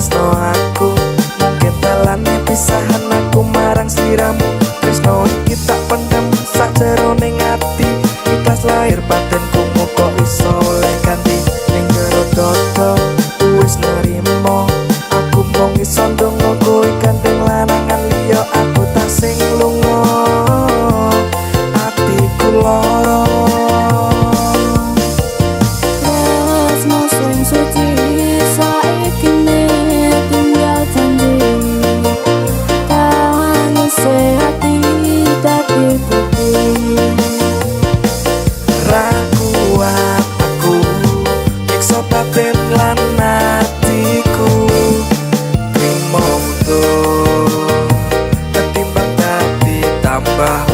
Ikhlasno aku. Mungkin dalane pisahan aku marang sliramu. Tresno iki tak pendem sakjerone ati. Ikhlas lahir batinku, muga iso oleh ganti. Ning jero dada wis nerimo. Aku mung iso ndonga kowe gandeng lanangan liya. Aku tak sing lunga, atiku lara. Tresno sing suci saiki tinggal janji. Tangise ati dadi bukti. Ra kuat aku nyiksa batin lan atiku. Trimo mundur ketimbang dadi tambah.